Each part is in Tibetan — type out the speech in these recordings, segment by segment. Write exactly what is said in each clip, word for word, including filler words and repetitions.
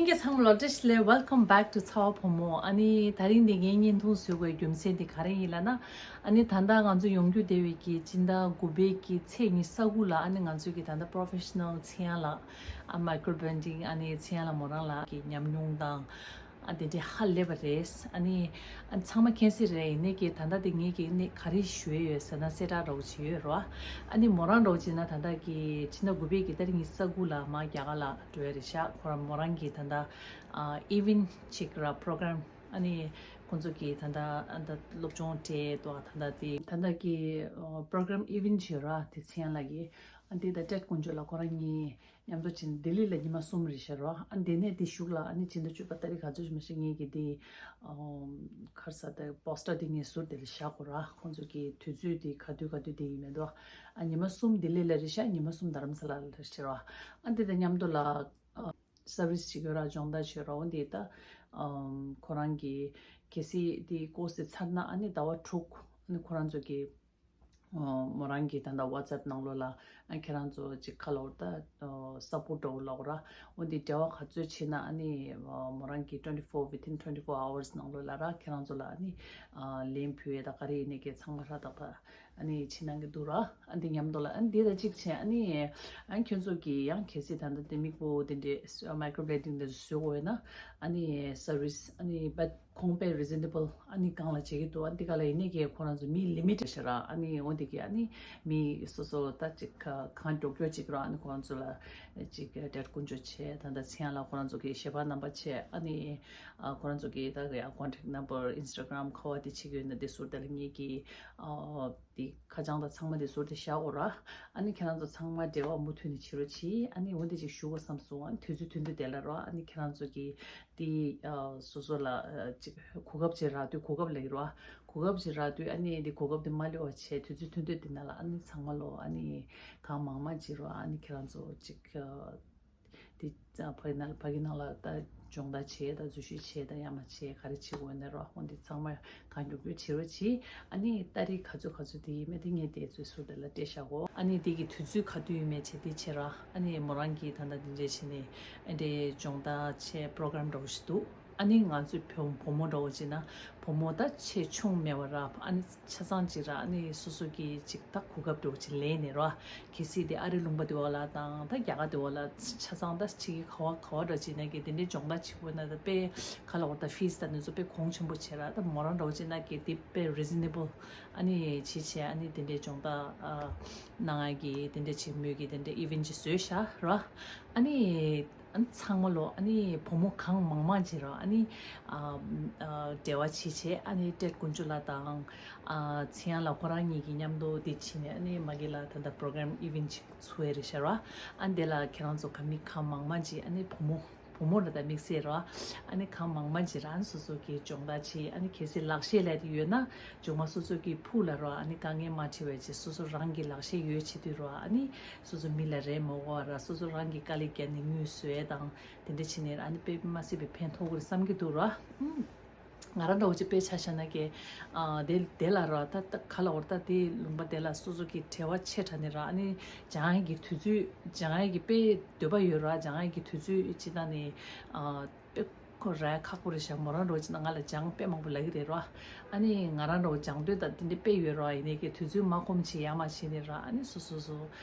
ཁྱེད་ཚང་མ་ལ་བཀྲ་ཤིས་བདེ་ལེགས། Welcome back to ཚ་བ་བུ་མོ། ཨ་ནི་དེ་རིང་འདི་ངའི་བརྙན་ཐུང་བཟོ་དགོས་རྒྱུ་མཚན་དེ་ག་རེ་ཡིན་ལབ་ན། ཨ་ནི་ད་ལྟ་ང་ཚོ་ཡོང་རྒྱུ་བསྡད་པའི་གི་སྤྱི་ཟླ་དགུ་པའི་གི་ཚེས་ཉི་ཤུ་རྩ་དགུ་ལ་ཨ་ནི་ང་ཚོའི་གི་ད་ལྟ་professional ཚེ་དབྱངས་ལགས། ཨ། micro blending ཨ་ནི་ཚེ་དབྱངས་ལགས་མོ་རང་ལགས་ཀྱི་ཉམས་མྱོང་དང་། ཨ། དེ་འདྲ་ཧ་ལས་པ་རེད། ཨ་ནི་ཨ་ཚང་མ་མཁྱེན་གསལ་རེད། ཡིན་ནའི་གི་ད་ལྟ་དེ་ངས་གི་ནི་ག་རེ་ཞུ་ཡས་ཡོད་ཟེར་ན་གསལ་བསྒྲགས་འདྲ་བོ་ཅིག་ཡོད་རེད་བ། ཨ་ནི་མོ་རང་འདྲ་བོ་ཅིག་ན་ད་ལྟ་གི་ཕྱི་ཟླ་དགུ་པའི་གི་ཏ་རིག་ཉི་ཤུ་རྩ་དགུ་ལ་མར་རྒྱ་གར་ལ་འགྲོ་ཡ་རེད་ཤག་ཁོ་རང་མོ་རང་གི་ད་ལྟ་ཨ་event ཅིག་ར་program ཨ་ནི་ཁོང་ཚོ་གི་ད་ལྟ་ཨ་ད་སློབ་སྦྱོང་སྤྲད་དོ། ད་ལྟ་དེ་ད་ལྟ་གི་ཨ་program event ཅིག་ཡོད་ར། དེ་ཚེ་དབྱངས་ལགས་ཀྱིས། ཨ་འདི་ད་ཏྲེད་དཀོན་མཆོག་ལགས་ཁོ་རང་གཉིས་མཉམ་དུ་ཕྱིན་ལྡི་ལི་ལ་ཉི་མ་གསུམ་རེད་ཤག་རོ། ཨ་འདི་ནས་དེ་གཞུག་ལ་ཨ་ནི་ཕྱི་ཟླ་བཅུ་པ་ཏ་རིག་ག་ཚོད་མི་ཤེས། ངས་ཀྱི་དེ་ཨམ་ག་རེ་ཟེར་དེ་པོ་སི་ཊར་དེ་ངས་ཟུར་དེ་ལ་བཞག་གོ་ར། ཁོང་ཚོ་གི་དུས་ཚོད་དེ་ག་དུས་ག་དུས་དེ་ཡིན་མེད་དོ། ཨ་ཉི་མ་གསུམ་ལྡི་ལི་ལ་རེད་ཤག་ཉི་མ་གསུམ་རྡ་རམ་ས་ལ་ལ་རེད་ཤག་རོ། ཨ་འདི་དང་མཉམ་དུ་ལ་ཨ་སར་བིས་ཅིག་ཡོད་ར། སྦྱོང་བརྡར་བྱེད་ར། འོ་འདི་ད་ཨམ་ཁོ་རང་གི་གལ་སྲིད་དེ་ཀོ་སི་དེ་ཚར་ན་ཨ་ནི་ཟླ་བ་དྲུག་ཨ་ནི་ཁོ་རང་ཚོ་གི་ཨོ། མོ་རང་གི་ད་ལྟ་WhatsApp ནང་ལོགས་ལ་ཨ་ཁྱེད་རང་ཚོ་ཅིག་ཁ་ལོར་ད་ཨོ་support འདྲ་བོ་ལོག་ར། འོ་འདི་འབྲེལ་བ་ག་ཚོད་བྱེད་ན་ཨ་ནི་ཨོ་མོ་རང་གི་twenty four within twenty four hours ནང་ལོགས་ལ་ར་ཁྱེད་རང་ཚོ་ལ་ཨ་ནི་ཨ་ལན་ཕུལ་ཡས་ད་ག་རེ་ཡིན་ནའི་གི་ཚང་མ་ཧྲ་ཏག་ཏག་ཨ་ནི་བྱེད་གནང་གི་འདུག་ར། ཨ་འདི་མཉམ་དུ་ལ་ཨ་འདི་ད་ཅིག་བྱས་ཨ་ནི་ཨ་ཁྱོད་ཚོ་གི་ཡང་གལ་སྲིད་ད་ལྟ་དེ་མིག་སྤུ་དེ་འདྲས་micro blending དེ་ཚོ་བཟོ་དགོས་ཡོད་ན་ཨ་ནི་service ཨ་ནི་but ཁོང་དཔེ་reasonable ཨ་ནི་གང་ལ་བྱེད་ཀྱི་འདུག་ཨ་འདི་ག་ལ་ཡིན་ནའི་གི་ཁོ་རང་ཚོ་མི་limit ཤ་ར། ཨ་ནི་འོ་འདི་གི་ཨ་ནི་མི་སོ་སོ་ད་ཅིག་གང་མགྱོགས་མགྱོགས་ཅིག་ར། ཨ་ནི་ཁོ་རང་ཚོ་ལ་ཅིག་ཏྲེད་དཀོན་མཆོག་བྱས། ད་ལྟ་ཚེ་དབྱངས་ལགས་ཁོ་རང་ཚོ་གི་ཞལ་པར་རྣམ་པ་བྱས། ཨ་ནི་ཨ་ཁོ་རང་ཚོ་གི་ད་གི་ཨ་contact number Instagram ཁ་བ་དེ་བྱེད་ཀྱི་ཡོད་ན་དེ་ཟུར་དེ་ལ་ངེད་ཀྱི་ཨ་དེ་ཁ་བྱང་དང་ཚང་མ་དེ་ཟུར་དེ་བཞག་གོ་ར། ཨ་ནི་ཁྱེད་རང་ཚོ་ཚང་མ་འབྲེལ་བ་མུ་མཐུད་ནས་བྱེད་རོགས་གྱིས། ཨ་ནི་འོ་འདི་ཅིག་ཞུ་དགོས་བསམ་སོང་། ཨ་ནི་དུས་ཚོད་ཐུང་ཐུང་དེ་ལ་རོ། ཨ་ནི་ཁྱེད་རང་ཚོ་གི་དེ་ཨ་སོ་སོ་ལ་ཨ་ཅིག་གོ་སྐབས་ཅིག་རག་དུས། གོ་སྐབས་ལ་ཡིན་རོ། གོ་སྐབས་ཅིག་རག་དུས་ཨ་ནི་དེ་གོ་སྐབས་དེ་མ་གླེང་བ་བྱས། དུས་ཚོད་ཐུང་ཐུང་དེ་ནང་ལ་ཨ་ནི་ཚང་མ་ལོ་ཨ་ནི་གང་མང་མང་ཅིག་རོ། ཨ་ནི་ཁྱེད་རང་ཚོ་ཅིག་ཨ་དེ་ཨ་ཕ་གི་ནང་ལ་ཕ་གི་ནང་ལ་ད་སྦྱོང་བརྡར་བྱས་དང་འཛུལ་ཞུགས་བྱས་དང་ཡང་མ་བྱས་ག་རེ་བྱེད་དགོས་ནས་རོ། འོ་འདི་ཚང་མ་གང་མགྱོགས་མགྱོགས་བྱེད་རོགས་གྱིས། ཨ་ནི་ཏ་རིག་ག་ཚོད་ག་ཚོད་དེ་ཡིན་མིན་དེ་ངས་དེ་ཚོའི་ཟུར་དེ་ལ་སྤྲད་བཞག་གོ། ཨ་ནི་དེ་གི་དུས་ཚོད་ག་དུས་ཡིན་མིན་བྱས་དེ་བྱས་ར། ཨ་ནི་མོ་རང་གིས་ད་ལྟ་དེ་འདྲས་བྱས་ནས་ཨ་འདྲས་སྦྱོང་བརྡར་བྱས་པོ་རོ་གྷ་རམ་འདྲ་བོ་ཞིག་འདུག་ཨ་ནི་ང་ཚོའི་བུ་བུ་མོ་འདྲ་བོ་བྱས་ན་བུ་མོ་ད་ཆེ་ཆུང་མེད་པ་ར། ཨ་ནི་ཆ་ཚང་ཅིག་ར། ཨ་ནི་སོ་སོ་གི་ཅིག་ད་གོ་སྐབས་འདྲ་བོ་ཅིག་ལེན་ནས་ར། གལ་སྲིད་དེ་ཨ་རི་ལུང་པ་དེ་བ་ལ་དང་ད་རྒྱ་གར་དེ་བ་ལ་ཆ་ཚང་ད་ཅིག་ག་བ་ག་བ་འདྲ་བྱས་ན་གི་དེ་འདྲའི་སྦྱོང་བརྡར་བྱེད་དགོས་ན་ད་དཔེ་ག་ལ་བ་ད་ཕིས་ད་ནི་ཚོ་དཔེ་གོང་ཆེན་པོ་བྱས་ར། ད་མོ་རང་འདྲ་བོ་བྱས་ན་གི་དེ་དཔེ་reasonable ཨ་ནི་བྱེད་བྱས། ཨ་ནི་དེ་འདྲའི་སྦྱོང་བརྡར་ཨ་གནང་ཡ་གི་དེ་འདྲ་ཅིག་མོས་གི་དེ་འདྲའི་event ཅིག་བཟོས་ཤག་ར། ཨ་ནི་ཨ་ནི་ཚང་མ་ལོ་ཨ་ནི་བུ་མོ་གང་མང་མང་ཅིག་ར། ཨ་ནི་ཨ་ཨ་འབྲེལ་བ་བྱེད་བྱས། ཨ་ནི་ཏྲེད་དཀོན་མཆོག་ལགས་དང་ཨ་ཚེ་དབྱངས་ལགས་ཁོ་རང་གཉིས་ཀྱི་མཉམ་དུ་དེ་བྱས་ནས་ཨ་ནི་མ་གི་ལ་ད་ལྟ་པོ་རོ་གྷ་རམ་event ཅིག་ཚུགས་ཡ་རེད་ཤག་ར། ཨ་ནི་དེ་ལ་ཁྱེད་རང་ཚོ་ག་མི་གང་མང་མང་ཅིག་ཨ་ནི་བུ་མོ་བུ་མོ་ལ་ད་དམིགས་བསལ་ར། ཨ་ནི་གང་མང་མང་ཅིག་རང་སོ་སོ་གི་སྦྱོང་བརྡར་བྱེད། ཨ་ནི་གལ་སྲིད་ལག་ཤེས་ལས་དེ་ཡོད་ན་མཇུག་མ་སོ་སོ་གི་ཕུགས་ལ་ར། ཨ་ནི་དཀའ་ངལ་མ་འཕྲད་པའི་ཆེད་སོ་སོ་རང་གི་ལག་ཤེས་ཡོད་བྱེད་དུས་ར། ཨ་ནི་སོ་སོ་མི་ལ་རེ་མ་དགོས་པ་ར། སོ་སོ་རང་གི་དཀའ་ལས་བརྒྱབ་ནས་དངུལ་བཟོ་ཡས་དང་དེ་འདྲ་བྱེད་ནས་ཨ་ནི་དཔེ་མ་སྲིད་པའི་ཕན་ཐོགས་ཀྱི་རེད་བསམ་གྱི་འདུག་ར། ཨུམ། ང་རང་འདྲ་བོ་ཅིག་དཔེ་ཆ་བཞག་ན་ཀྱེ། ཨ་དེ་དེ་ལ་ར་ད་ད་ག་ལ་བར་ད་དེ་ལུང་པ་དེ་ལ་སོ་སོ་གི་བྲེལ་བ་ཆེ་དྲགས་ནས་ར། ཨ་ནི་སྦྱང་ཡས་ཀྱི་དུས་ཚོད་སྦྱང་ཡས་ཀྱི་དཔེ་འདོད་པ་ཡོད་ར། སྦྱང་ཡས་ཀྱི་དུས་ཚོད་ཅི་ད་ནི་ཨ་དཔེ་ཁོ་ར་ཁག་པོ་རེད་ཤག་མོ་རང་འདྲ་བོ་ཅིག་ན་ང་ལ་སྦྱང་དཔེ་མང་པོ་ལབ་ཀྱི་རེད་ར། ཨ་ནི་ང་རང་འདྲ་བོ་སྦྱང་འདོད་ད་དེ་འདྲ་དཔེ་ཡོད་ར། ཡིན་ནའི་ཀྱེ་དུས་ཚོད་མ་ཁོམ་ཆེ་ཡ་མ་བྱས་ནས་ར། ཨ་ནི་སོ་སོ་སོ་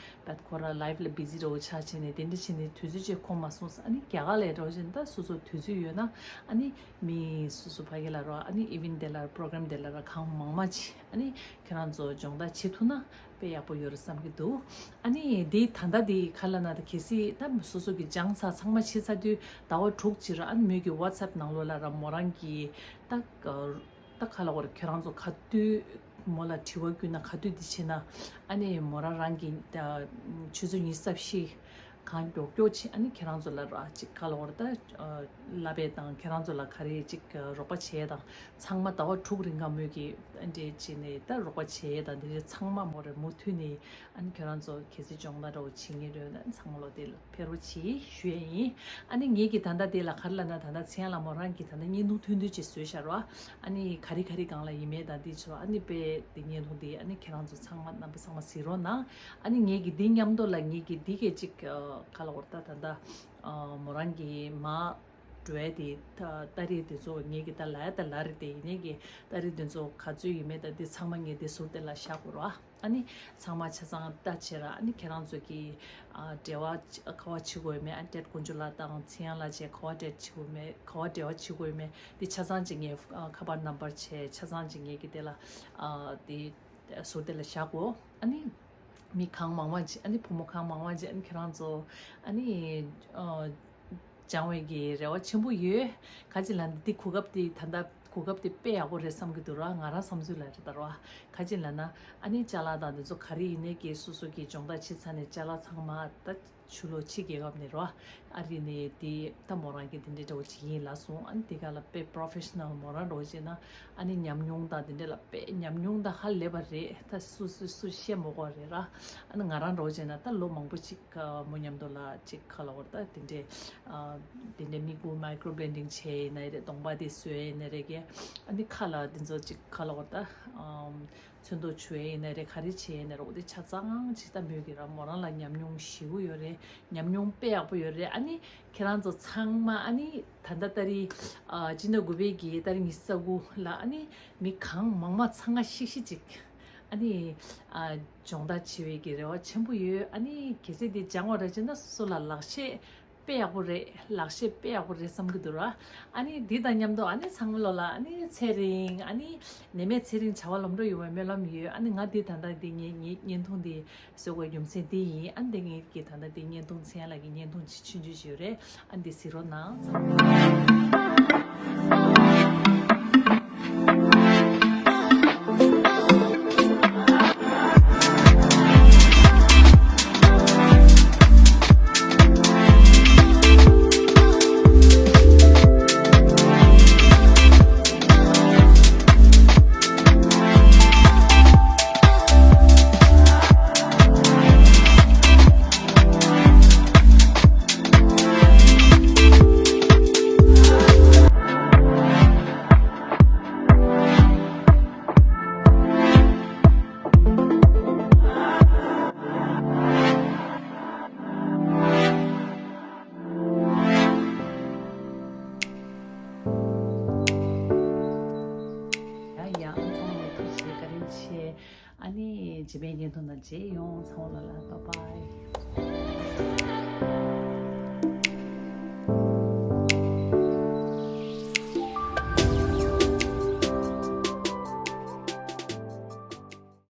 བད་ཁོ་ར་ལའིབ་ལ་བི་ཛི་འདྲ་བོ་ཆགས་བྱས་ནས་དེ་འདྲ་བྱས་ནས་དུས་ཚོད་ཅིག་ཁོམ་མ་སོང་། ཨ་ནི་རྒྱ་གར་ལ་འདྲ་བོ་ཅིག་ད་སོ་སོ་དུས་ཚོད་ཡོད་ན་ཨ་ནི་མི་སོ་སོ་ཕ་གི་ལ་རོ། ཨ་ནི་event དེ་ལ་པོ་རོ་གྷ་རམ་དེ་ལ་ར་གང་མང་མང་ཅིག་ཨ་ནི་ཁྱེད་རང་ཚོ་སྦྱོང་བརྡར་བྱེད་ཐུབ་ན་དཔེ་ཡག་པོ་ཡོད་རེད་བསམ་གྱི་འདུག་ཨ་ནི་འདི་ད་ལྟ་འདི་ག་ལ་ན་ད་གལ་སྲིད་ད་སོ་སོ་གི་སྦྱངས་ཚར་ཚང་མ་བྱེད་ཚར་དུས་ཟླ་བ་དྲུག་ཅིག་ར། ཨ་ནི་མོས་ཀྱི་WhatsApp ནང་ལོགས་ལ་ར་མོ་རང་གི་ད་ད་ག་ལ་བར་ཁྱེད་རང་ཚོ་ག་དུས་མོ་ལ་དྲི་བ་བསྐུར་ན་ག་དུས་འདི་བྱེད་ན། ཨ་ནི་མོ་རང་རང་གི་ད་ཆུ་ཚོད་ཉི་ཤུ་རྩ་བཞི་གང་མགྱོགས་མགྱོགས་ཆེ་ཨ་ནི་ཁྱེད་རང་ཚོ་ལ་ར་ཅིག་ག་ལ་བར་ད་ལབ་པའི་དང་ཁྱེད་རང་ཚོ་ལ་ག་རེ་ཅིག་རོགས་པ་བྱེད་དང་ཚང་མ་ཟླ་བ་དྲུག་རིང་ག་མོས་ཀྱི་ཨ་འདྲས་བྱེད་ནས་ད་རོགས་པ་བྱེད་དང་དེ་འདྲས་ཚང་མ་མོ་རེ་མུ་མཐུད་ནས་ཨ་ནི་ཁྱེད་རང་ཚོ་གལ་སྲིད་སྦྱོང་བརྡར་འདྲ་བོ་བྱེད་མཁན་རེད་ན་ཚང་མ་ལོ་དེ་ལ་ཕེབས་རོགས་གྱིས་ཞུ་ཡས་ཡིན། ཨ་ནི་ངེད་ཀྱི་ད་ལྟ་དེ་ལ་ག་རེ་ལབ་ན་ད་ལྟ་ཚེ་དབྱངས་ལགས་མོ་རང་གི་ད་ལྟ་བརྙན་ཐུང་ཐུང་ཐུང་ཅིག་བཟོས་བཞག་རོགས། ཨ་ནི་ག་རེ་ག་རེ་སྒང་ལ་ཡིན་མེད་ད་འདི་ཚོ་ཨ་ནི་དཔེ་དེ་བརྙན་ཐུང་དེ་ཨ་ནི་ཁྱེད་རང་ཚོ་ཚང་མ་རྣམ་པ་ཚང་མ་གཟིགས་རོགས་གནང་། ཨ་ནི་ངེད་ཀྱི་འདི་མཉམ་དུ་ལ་ངེད་ཀྱི་འདི་གས་ཅིག་ག་ལ་བར་ད་ད་ལྟ་མོ་རང་གི་མ་ འགྲོ་ཡ་དེ་ད་ཏ་རིག་དེ་ཚོ་ངེད་ཀྱི་ད་ལ་ཡ་ད་ལ་རེད། དེ་ཡིན་ནའི་གི་ཏ་རིག་དེ་ཚོ་ག་ཚོད་ཡིན་མེད་ད་དེ་ཚང་མ་ངེད་དེ་ཟུར་དེ་ལ་བཞག་དགོས་ར། ཨ་ནི་ཚང་མ་ཆ་ཚང་ལྟ་བྱེད་ར། ཨ་ནི་ཁྱེད་རང་ཚོ་གི་ཨ་འབྲེལ་བ་ཅི་ག་བ་བྱེད་དགོས་ཡོད་མེད། ཨ་ཏེད་དཀོན་མཆོག་ལགས་དང་ཚེ་དབྱངས་ལགས་བཅས་ག་བ་འབྲེལ་བྱེད་དགོས་མེད། ག་བ་འབྲེལ་བ་བྱེད་དགོས་ཡོད་མེད། དེ་ཆ་ཚང་ཅིག་ངས་ཨ་ཁ་པར་ནམ་བར་བྱས། ཆ་ཚང་ཅིག་ངེད་ཀྱི་དེ་ལ་ཨ་དེ་ཟུར་དེ་ལ་བཞག་གོ། ཨ་ནི་མི་གང་མང་མང་ཅིག་ཨ་ནི་བུ་མོ་གང་མང་མང་ཅིག་ཨ་ནི་ཁྱེད་རང་ཚོ་ཨ་ནི་ཨ་སྦྱང་བའི་གི་རེ་བ་ཆེན་པོ་ཡོད། ག་ཅི་ལབ་ན་འདི་གོ་སྐབས་དེ་ད་ལྟ་གོ་སྐབས་དེ་དཔེ་ཡག་པོ་རེད་བསམ་གྱི་འདུག་ར། ང་རང་བསམ་ཚུལ་ལ་རེད་ད་ར། ག་ཅི་ལབ་ན་ཨ་ནི་ཅ་ལག་དང་འདི་ཚོ་ག་རེ་ཡིན་ནའི་གི་སོ་སོ་གི་སྦྱོང་བརྡར་བྱེད་ཚར་ནས་ཅ་ལག་ཚང་མ་ད་ཕྱི་ལོགས་ཕྱི་རྒྱལ་ཁབ་ནས་ར། ཨ་རི་ནས་དེ་ད་མོ་རང་གི་དེ་འདྲའི་འདྲ་བོ་ཅིག་ཡིན་ལབ་སོང་། ཨ་ནི་དེ་ག་ལ་དཔེ་པོ་རོ་ཕེ་ཤ་ནལ་མོ་རང་འདྲ་བོ་བྱས་ན་ཨ་ནི་ཉམས་མྱོང་དང་དེ་འདྲ་ལ་དཔེ་ཉམས་མྱོང་དང་ཧ་ལས་པ་རེད། ད་སུ་སུ་སུ་བཤད་མ་དགོས་རེད་ར། ཨ་ནི་ང་རང་འདྲ་བོ་བྱས་ན་ད་ལོ་མང་པོ་ཅིག་ཨ་མོ་མཉམ་དུ་ལ་ཅིག་ག་ལབ་དགོས་རེད། ད་དེ་འདྲའི་ཨ་དེ་འདྲའི་མིག་དཔེ་མའི་ཀྲོ་བྷེ་ལེན་ཌིང་བྱས་ཡིན་ན་རེད། གདོང་པ་དེ་བཟོས་ཡིན་ན་རེད་གི། ཨ་ནི་ཁ་ལག་དེ་ཚོ་ཅིག་ག་ལབ་དགོས་རེད། ད་ཨམ། ཚོན་མདོག་བྱུག་ཡས་ཡིན་ན་རེད། ག་རེ་བྱས་ཡིན་ན་རེད། འོ་དེ་ཆ་ཚང་ཅིག་ད་མོས་ཀྱི་ར། མོ་རང་ལ་ཉམས་མྱོང་ཞེ་པོ་ཡོད་རེད། ཉམས་མྱོང་དཔེ་ཡག་པོ་ཡོད་རེད། ཨ་ནི་ཁྱེད་རང་ཚོ་ཚང་མ་ཨ་ནི་ད་ལྟ་ཏ་རིག་ཨ་སྤྱི་ཟླ་དགུ་པའི་གི་ཏ་རིག་ཉི་ཤུ་རྩ་དགུ་ལ་ཨ་ནི་མི་གང་མང་མང་ཚང་མ་ཤིག་ཤིག་ཅིག་ཨ་ནི་ཨ་སྦྱོང་བརྡར་བྱེད་པའི་གི་རེ་བ་ཆེན་པོ་ཡོད། ཨ་ནི་གལ་སྲིད་དེ་སྦྱང་བ་ར་བྱས་ན་སོ་སོ་ལ་ལག་ཤེས་དཔེ་ཡག་པོ་རེད། ལག་ཤེས་དཔེ་ཡག་པོ་རེད་བསམ་གྱི་འདུག་ར། ཨ་ནི་འདི་དང་མཉམ་དུ་ཨ་ནི་ཚང་མ་ལོ་ལ་ཨ་ནི་ཚེ་རིང་ཨ་ནི་ནད་མེད་ཚེ་རིང་བྱ་བ་ལམ་འགྲོ་ཡོང་བའི་སྨོན་ལམ་ཡོད། ཨ་ནི་ང་འདི་ད་ལྟ་འདི་ངའི་ངའི་བརྙན་ཐུང་འདི་བཟོ་དགོས་རྒྱུ་མཚན་འདི་ཡིན། ཨ་ནི་འདི་ངའི་གི་ད་ལྟ་འདི་བརྙན་ཐུང་ཚེ་དབྱངས་ལགས་ཀྱི་བརྙན་ཐུང་ཆུང་ཆུང་ཞིག་ཡོད་རེད། ཨ་ནི་འདི་གཟིགས་རོགས་གནང་། ཡ་ཡ། ཚང་མ་ཐུགས་རྗེ་ཆེ། བཀའ་དྲིན་ཆེ། ཨ་ནི་རྗེས་མའི་བརྙན་ཐུང་ནང་མཇལ་ཡོང་། ཚང་མ་ལ་ལ་bye bye།